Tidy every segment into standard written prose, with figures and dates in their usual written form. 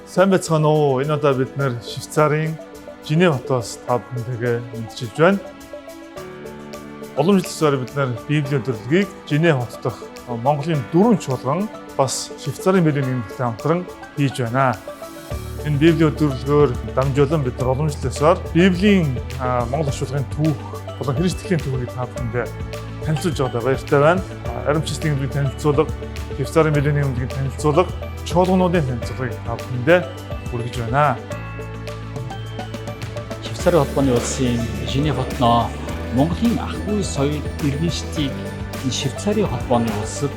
Сайн байцгаана уу? Энэ удаа бид нар Швейцарын Женев хотоос та бүхэнтэйгээ мэдчилж байна. Уламжлалт ёсоор бид нар Библийн өдөрлөгийг Женев хот дахь Монголын дөрвөн чуулган бас Швейцарын Библийн нийгэмлэгтэй хамтран хийж байна. Энэ Библийн өдөрлөгөөр дамжуулан бид нар уламжлалт ёсоор Библийн Монгол орчуулгын түүх болон Христ итгэлийн түүхийг та бүхэндээ танилцуулж байгаадаа баяртай байна. Аримшилт нийгэмлэгийн танилцуулга, Швейцарын Библийн нийгэмлэгийн танилцуулга, чуулгануудын танилцуулгыг та бүхэндээ хүргэж байна. Швейцарын холбооны улсын Женев хотноо Монголын ах бүү соёл иргэншилтийг энэ Швейцарын холбооны улсад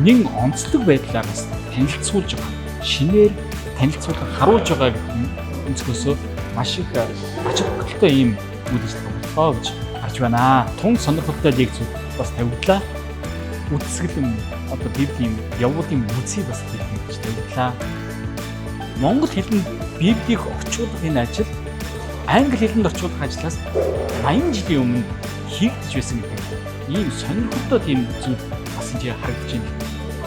нэн онцлог байдлаар бас танилцуулж байгаа. Шинээр танилцуулга харуулж байгаа гэдэг өнцгөөсөө маш их ач холбогдолтой ийм үйл ажиллагаа боллоо гэж харж байна. Тун сонирхолтой лекцүүд бас тавигдлаа. Үзэсгэлэн одоо Библийн явуулын музей бас хийж тавигдлаа. Монгол хэлэнд Библийг орчуулах энэ ажил англи хэлэнд орчуулах ажлаас 80 жилийн өмнө хийгдэж байсан гэдэг ийм сонирхолтой тийм зүйл бас энэ харагдаж байна.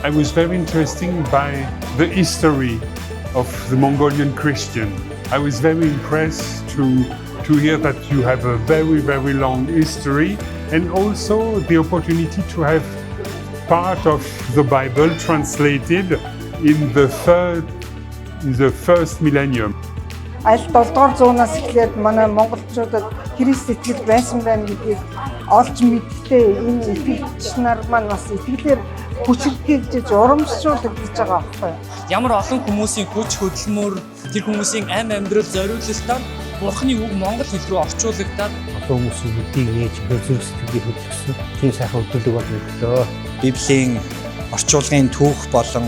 I was very interested by the history of the Mongolian Christian. I was very impressed to hear that you have a very, very long history and also the opportunity to have part of the Bible translated in the first millennium. Аль 7 дугаар зуунаас эхлээд манай монголчуудад Христ итгэл байсан байна гэдгийг олж мэдлээ. Энэ итгэгч нар маань бас итгэлээр хүчирхийлж урамшуулагдаж байгаа байхгүй юу? Ямар олон хүмүүсийн хүч хөдөлмөр, тэр хүмүүсийн ам амьдрал зориулалтаар Бурхны үг монгол хэл рүү орчуулагдаад олон хүмүүсийн нүдийг нээж зүрх сэтгэлийг хөдөлгөсөн тийм сайхан өдөрлөг болж өглөө. Библийн орчуулгын түүх болон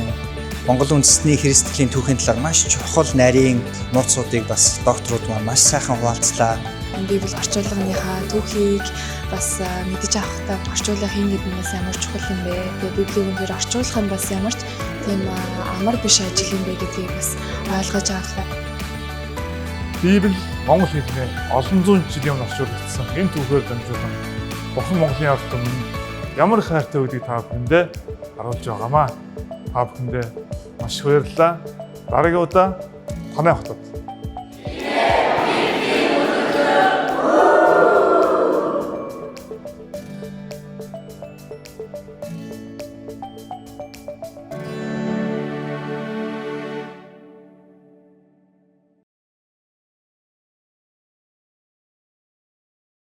Монгол үндэстний Христ итгэлийн түүхийн талаар маш чухал нарийн нууцуудыг бас докторууд маань маш сайхан хуваалцлаа. Библи орчуулгынхаа түүхийг бас мэдэж авахдаа орчуулга хийн гэдэг нь бас ямар чухал юм бэ? Тэгээ Библийг үнээр орчуулах нь бас ямар ч тийм амар биш ажил юм бэ гэдгийг бас ойлгож авлаа. Библи монгол хэлнээр олон зуун жилийн өмнө орчуулагдсан. Энэ түүхээр дамжуулан Бурхан Монголын ард түмэн ямар их хайртай гэдгийг та бүхэндээ харуулж байгаамаа. Та бүхэндээ маш их баярлалаа. Дараагийн удаа танай хотод.